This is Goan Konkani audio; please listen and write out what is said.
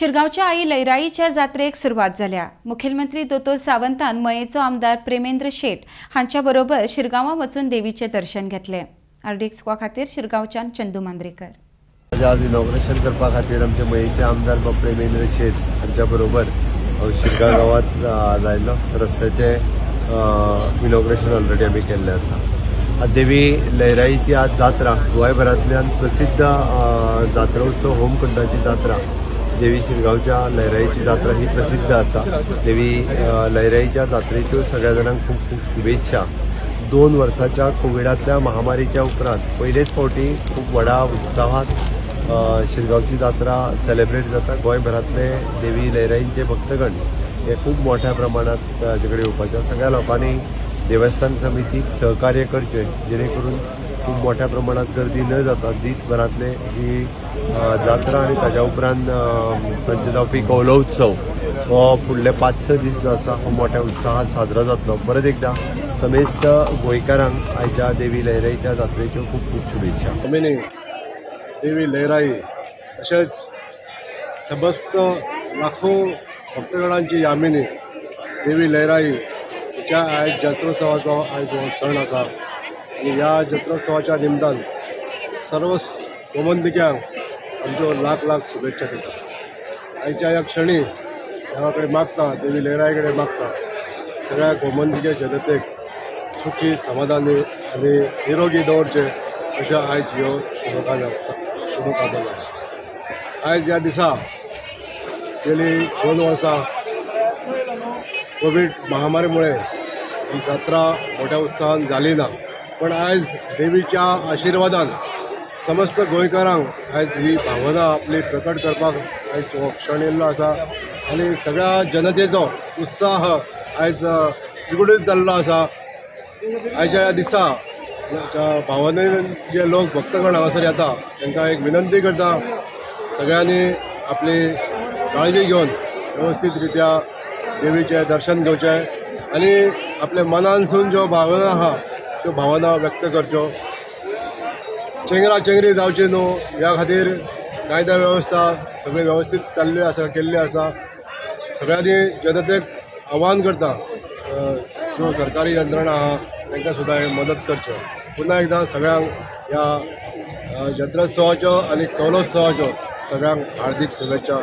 शिरगांवच्या आई लयराईच्या जात्रेक सुरवात जाल्या. मुखेलमंत्री दोतोर सावंतान मयेचो आमदार प्रेमेंद्र शेट हांच्या बरोबर शिरगांवां वचून देवीचें दर्शन घेतलें. आरडीएक्स खातीर शिरगांवच्यान चंदू मांद्रेकर. आज इनॉग्रेशन करपा खातीर आमचे मयेचे आमदार बाब प्रेमेंद्र शेट हांच्या बरोबर हांव शिरगांव गांवांत आज आयलो. रस्त्याचें इनॉग्रेशन ऑलरेडी आमी केल्लें आसा. आज देवी लयराईची आज जात्रा, गोंयभरांतल्यान प्रसिद्ध जात्रा उत्सव, होमकुंडाची जात्रा, देवी शिरगांवच्या लयराईची जात्रा ही प्रसिद्ध आसा. देवी लयराईच्या जात्रेच्यो सगळ्या जाणांक खूब खूब शुभेच्छा. 2 वर्साच्या कोविडांतल्या महामारीच्या उपरांत पयलेच फावटी खूब व्हडा उत्साहात शिरगांवची जात्रा सेलेब्रेट जाता. गोंयभरांतले देवी लयराईंचे भक्तगण हे खूब मोठ्या प्रमाणात ताजे कडेन येवपाचे. सगळ्या लोकांनी देवस्थान समितीक सहकार्य करचें, जेणे करून खूब मोठ्या प्रमाणात गर्दी न जाता दीसभरांतले ही जात्रा आनी ताज्या उपरांत थंयचे जावपी कौलोत्सव हो फुडले 5-6 दीस जो आसा हो मोठ्या उत्साहात साजरो जातलो. परत एकदा समेस्त गोंयकारांक आयच्या देवी लयराईच्या जात्रेच्यो खूब खूब शुभेच्छा. आमीनी देवी लयराई तशेंच समस्त लाखो भक्तगणांची यामिनी देवी लयराई हिच्या आयज जत्रोत्सवाचो आयज हो सण आसा आनी ह्या जत्रोत्सवाच्या निमतान सर्व गोमंतिक्यांक आमच्यो लाख लाख शुभेच्छा दिता. आयच्या ह्या क्षणी देवा कडेन मागता, देवी लयराई कडेन मागता, सगळ्या गोमंतिके जनतेक सुखी, समाधानी आनी निरोगी दवरचें अश्यो आयज ह्यो शुभकामना शुभकामना. आयज ह्या दिसा गेली 2 वर्सां कोवीड महामारीमुळे ही जात्रा मोठ्या उत्साहान जाली ना, पण आयज देवीच्या आशिर्वादान समस्त गोंयकारांक आयज ही भावना आपली प्रकट करपाक आयज हो क्षण येयल्लो आसा आनी सगळ्या जनतेचो उत्साह आयज द्विगुणीत जाल्लो आसा. आयच्या ह्या दिसा ज्या भावनेन जे लोक भक्तगण हांगासर येता तांकां एक विनंती करता, सगळ्यांनी आपली काळजी घेवन व्यवस्थीत रित्या देवीचें दर्शन घेवचें आनी आपल्या मनानसून ज्यो भावना आहा त्यो भावना व्यक्त करच्यो. चेंगरा चेंगरी जावची न्हू ह्या खातीर कायदा वेवस्था सगळी व्यवस्थीत चालली आसा, केल्ली आसा. सगळ्यांनी जनतेक आव्हान करता, ज्यो सरकारी यंत्रणा आहा तांकां सुद्दां हे मदत करच्यो. पुन्हा एकदां सगळ्यांक ह्या जत्रोत्सवाच्यो आनी कौलोत्सवाच्यो सगळ्यांक हार्दीक शुभेच्छा.